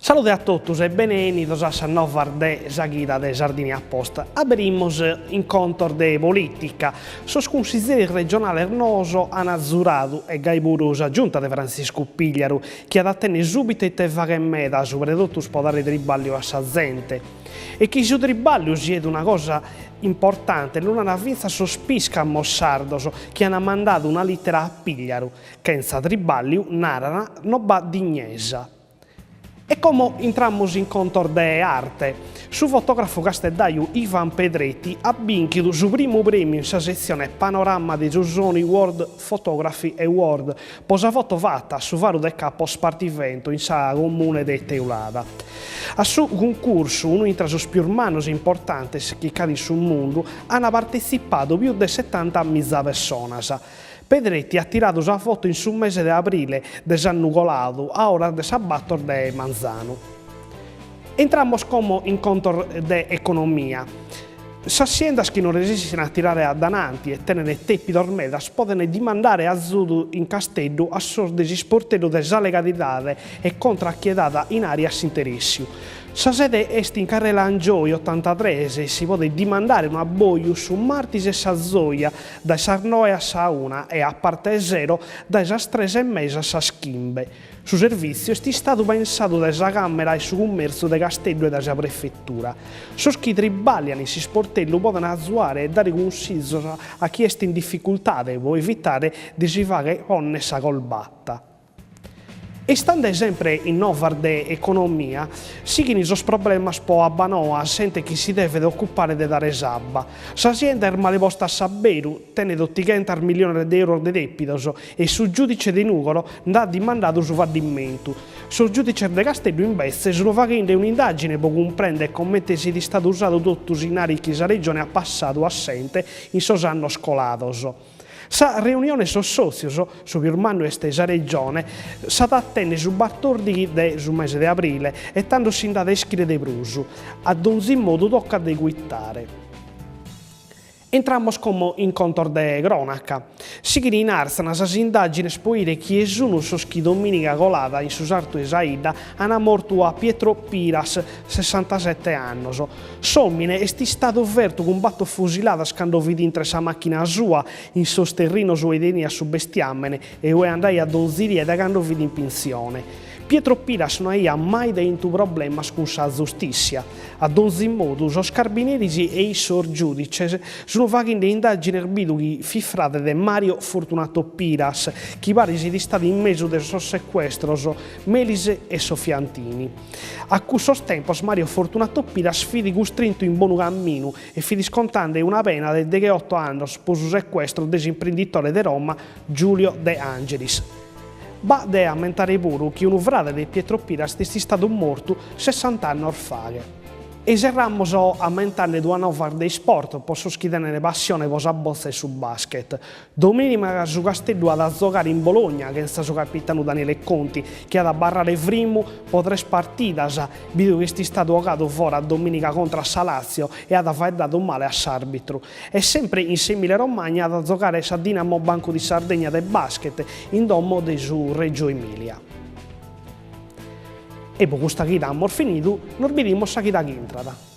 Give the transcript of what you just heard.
Salude a totus e bene 'enidos a sas novas de sa chida de Sardinia Post. Aberimos in contos de polìtica. Sos cunsizeris regionales noos an zuradu e gai puru sa Giunta de Frantziscu Pigliaru, chi at a tenner subitu ite fagher meda, subra totus pro dare triballiu a sa zente. E chi su triballiu siet una cosa importante lu naran fintzas sos pìscamos sardos chi an mandadu una lìtera a Pigliaru, chentza triballiu, naran, no b'at dignesa. E como intramus in contos de arte. Su fotògrafu casteddaju Ivan Pedretti at bìnchidu su primu prèmiu in sa setzione Panorama de su Sony World Photography Award pro sa foto fata a su faru de Capo Spartivento in sa comune de Teulada. A su cuncursu, unu intra sos pius mannos e importantes chi ch'at in su mundu, ant partetzipadu pius de setantamiza pessonas. Pedretti at tiradu sa foto in su mese de abrile de s'annu coladu a oras de sas bator de manzanu. Intramos como in contos de economia. Sas siendas chi non resissin a tirare a dananti e tenen tèpidos medas poden dimandare azudu in Casteddu a sos de s'isportellu de sa legalidade e contra a chie dat inari a s'interèssiu. Sa sede est in carrela Angioy otantatres e si podet dimandare unu abboju su martis e sa zoja dae sas noe a sa una e a parte 'e sero dae sas tres e mesa a sas chimbe. Su servìtziu est istadu pensadu dae sa Càmera 'e su Cummèrtziu de Casteddu e dae sa Prefetura. Sos chi tribàllian in s'isportellu poden azuare e dare cunsizos a chie est in dificultade pro evitare de si fagher ponner sa colbata. E istande sempre in novas de economia, sighin sos problemas po Abbanoa, s'ente chi si devet ocupare de dare s'abba. Sa sienda est male posta a s'abberu, tenet otighentas miliones de euros de dèpidos e su giudice de Nùgoro nd'at dimandadu su faddimentu. Sos giudices de Casteddu imbetze sun faghende un'indàgine po cumprèndere comente siet istadu usadu totu s'inari chi sa Regione at passadu a s'ente in sos annos colados. Sa reunione 'e sos sòtzios, su pius mannu est sa Regione, s'at a tènnere su batòrdighi de su mese de abrile e tando si nd'at a ischire de prus. A donzi modu tocat de cuitare. Intramos como in contos de crònaca. Sighin in Àrtzana sas indàgines pro 'idere chie sun sos chi domìniga colada in su sartu 'e sa 'idda an mortu a Pietro Piras, sessantasete annos. S'òmine est istadu fertu cun bator fusiladas cando fit intre sa màchina sua in sos terrinos ue teniat su bestiàmene e ue andaiat donzi die dae cando fit in pintzione. Pietro Piras no aiat mai tentu problemas cun sa zustìssia. A donzi modu, sos carbineris e sos giùdices sun faghende indàgines bidu chi fit frade de Mario Fortunato Piras, chi paret siet istadu in mesu de sos secuestros Melis e Soffiantini. A cussos tempos Mario Fortunato Piras fit custrintu in bonu caminu e fit iscontande una pena de degheoto annos pro su secuestro de s'imprenditore de Roma Giulio De Angelis. B'at de ammentare puru chi unu frade de Pietro Piras est istadu mortu sessant'annos faghe. E serramos ammentande duas novas de isport pro sos chi tenent passione pro sa botza e su basket. Domìniga su Casteddu at a zogare in Bologna chentza su capitanu Daniele Conti, chi at a abarrare frimu pro tres partidas, bidu chi est istadu 'ogadu fora domìniga contra a sa Lazio e at faeddadu male a s'àrbitru. E sempre in s'Emilia Romagna at a zogare sa Dinamo Banco di Sardegna de basket in domo de su Reggio Emilia. E pro custa chida amus finidu, nos bidimus sa chida ch'intrat.